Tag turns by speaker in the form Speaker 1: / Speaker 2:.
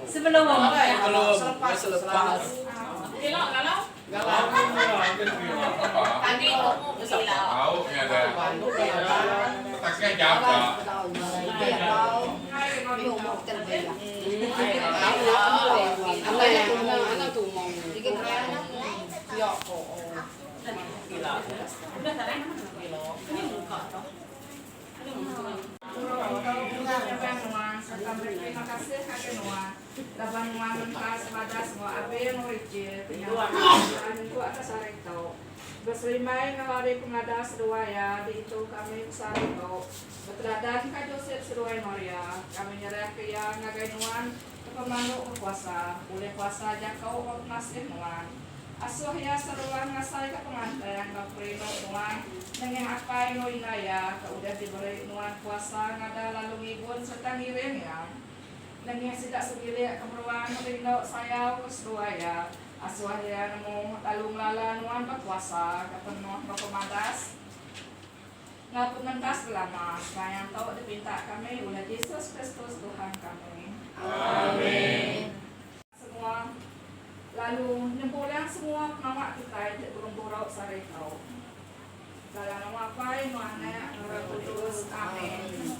Speaker 1: Sebelum
Speaker 2: Selepas.
Speaker 3: Sereta meri terima kasih ngagai nuan laban nuan ngentas madas enggau Abel enggau Richie ke nyau amat nyentuk atas hari tu. Beserimbai enggau hari pengada seduai iya diintu kami besehari tu. Beteladan ka Josep seduai Maria, kami nyerahka iya ngagai nuan ke pemalu bekuasa, ulih kuasa jaku enggau pengasih nuan. Asuh iya seruan ngasaika pengelantang enggau perindu nuan nengah apai enggau indai iya ke udah diberi nuan kuasa ngada lalu ngibun sereta ngiring iya. Nengah sida sebilik ke meruan rindu sayau ke seduai iya, asuh iya nemu lalu ngelala nuan bekuasa ke penuh enggau pemadas enggau pementas belama. Semaya tu dipinta kami ulih Jesus Kristus Tuhan kami.
Speaker 2: Amin.
Speaker 3: Semua lalu nyempulang semua pengawa kitai ti begempuru sehari tu. Dalam nama Apai, enggau Anak, enggau Roh Kudus. Amin.